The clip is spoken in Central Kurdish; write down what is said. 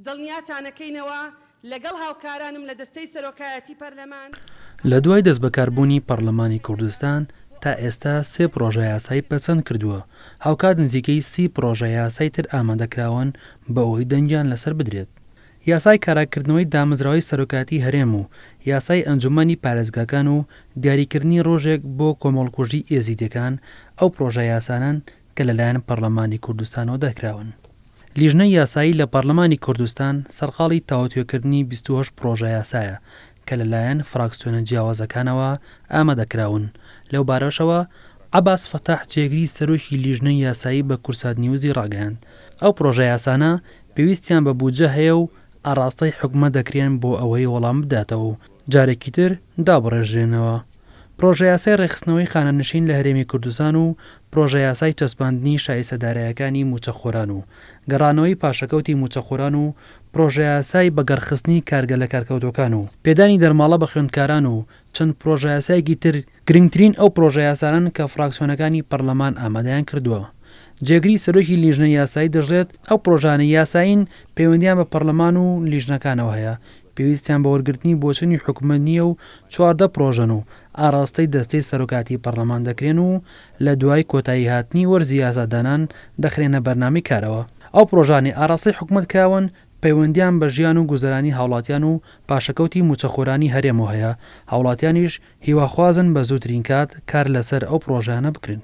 دڵنیاتانەکەینەوە لەگەڵ هاوکارانم لە دەستەی سەرۆکایەتی پەرلەمان. لە دوای دەستبەکاربوونی پەڕلەمانی کوردستان تا ئێستا سێ پڕۆژەیاسای پەسەند کردووە، هاوکات نزیکەی سی پڕۆژەیاسای تر ئامادەکراون بۆ ئەوەی دەنگیان لەسەر بدرێت. یاسای کاراکردنەوەی دامەزراوەی سەرۆکایەتی هەرێم و یاسای ئەنجومەنی پارێزگاکان و دیاریکردنی ڕۆژێک بۆ کۆمەڵکوژی ئێزیدیەکان ئەو پڕۆژەیاسانەن کە لەلایەن پەڕلەمانی کوردستانەوە دەرکراون. لیژنەی یاسایی لە پەڕلەمانی کوردستان سەرقاڵی تاوتوێکردنی 28 پڕۆژەیاسایە کە لەلایەن فراکسیۆنە جیاوازەکانەوە ئامادەکراون، لەوبارەشەوە عەباس فەتاح جێگری سەرۆکی لیژنەی یاسایی بە کوردسات نیوزی ڕاگەیاند، ئەو پڕۆژەیاسانە پێویستیان بە بودجە هەیە و ئاڕاستەی حکومەت دەکرێن بۆ ئەوەی وەڵام بداتەوە و جارێکی تر دابڕێژرێنەوە. پرۆژەیاسای ڕێکخستنەوەی خانەنشین لە هەرێمی کوردستان و پرۆژەیاسای چەسپاندنی شایستە دارایەکانی مووچەخۆران و گەڕانەوەی پاشەکەوتی مووچەخۆران و پرۆژەیاسای بەگەڕخستنی کارگە لەکارکەوتووەکان و پێدانی دەرماڵە بە خوێندکاران و چەند پرۆژەیاسایەکی تر گرنگترین ئەو پرۆژەیاسانەن کە فراکسیۆنەکانی پەرلەمان ئامادەیان کردووە. جێگری سەرۆکی لیژنەی یاسایی دەشڵێت، ئەو پرۆژانەی یاسایین پەیوەندییان بە پەرلەمان و لیژنەکانەوە هەیە، پێویستیان بە وەرگرتنی بۆچوونی حکومەت نییە و 14 پرۆژەن و ئاڕاستەی دەستەی سەرۆکایەتی پەرلەمان دەکرێن و لە دوای کۆتاییهاتنی وەرزی یاسادانان دەخرێنە بەرنامەی کارەوە. ئەو پرۆژانەی ئاڕاستەی حکومەت کراون پەیوەندییان بە ژیان و گوزەرانی هاوڵاتیان و پاشەکەوتی مووچەخۆرانی هەرێمەوە هەیە، هاوڵاتیانیش هیواخوازن بە زووترین کات کار لەسەر ئەو پڕۆژانە بکرێن.